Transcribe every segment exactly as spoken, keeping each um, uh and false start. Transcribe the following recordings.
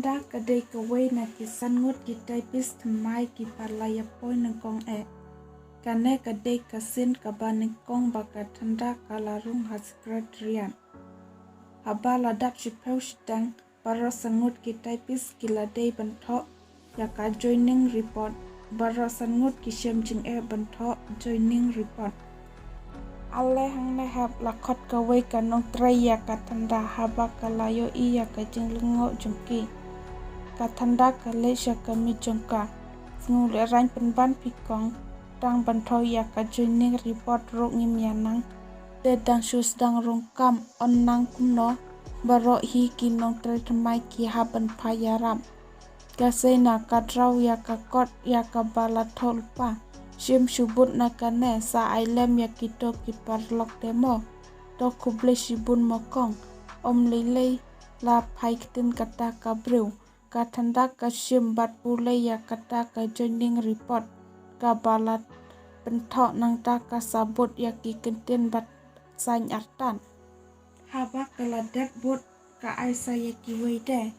Kata ka dei kawei na ki san ngut ki typist thymmai kiba la ïapoi nyngkong eh. Kane ka dei ka sien kaba nyngkong ba ka Thanda ka la rung ha Secretariat. Haba la dap shiphew shiteng, baroh san ngut ki typist ki la dei ban thoh ïa ka joining report. Baroh san ngut ki shem jingeh ban thoh joining report. Ale hangne hap la khot kawei ka nongtrei ïa ka Thanda haba ka la ïohi ïa ka jinglyngngoh jong ki. Ka Thanda ka leit sha ka miej jong ka. Sngewlehrain pynban phi kong, tang ban thoh ïa ka joining report ruh ngim ïa nang. Te dang shu sdang rung kam, yn nang kumno? Baroh hi ki nongtrei thymmai ki hap ban phai ïarap. Ka Seina ka draw ïa ka kot ïa kaba la thoh lypa. Shim shu bud na kane, sa ai lem ïa kito ki paralok te mo. To khublei shibun mo kong. Ym lei lei la phai ktien kata ka briew. Ka Thanda ka shim bad pule ïa kata ka joining report kaba la pynthoh, nangta ka sa bud ïa ki kyntien bad saiñ artat. Haba ka la dep bud, ka ai sa ïa kiwei de.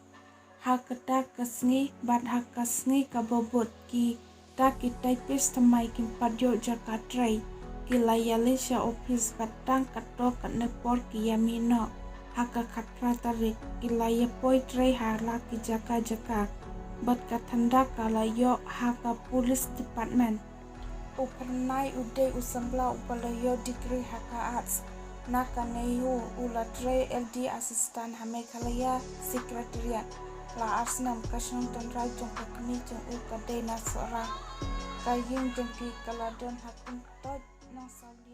Ha kata ka sngi bad ha ka sngi kaba bud, kita ki typist thymmai kim pat ïoh jaka trei. Ki la ïaleit sha ophis bad tang katto katne por ki ïa mih noh. Ha ka khatphra tarik ki la ïapoi trei ha la ki jaka jaka. Bad ka Thanda ka la ïoh ha ka police department. U Phyrnai u dei u samla uba la ïoh degree ha ka Arts na ka NEHU. U la trei L D assistant ha Meghalaya Secretariat la ar snem. Ka shnong tynrai jong ka kmie jong u ka dei na Sohra. Ka ïing jong ki ka la don ha Kumtoit, Nongsahli.